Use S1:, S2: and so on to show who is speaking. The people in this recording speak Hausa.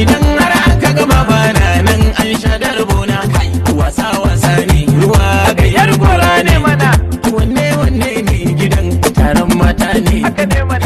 S1: Idan har aka gama bana nan, an sha darbona. Wasa wasa ne, ruwa gayyar gora ne.
S2: Mana.
S1: Wanne wanne ne gidan taron mata ne?
S2: Haka ne mana.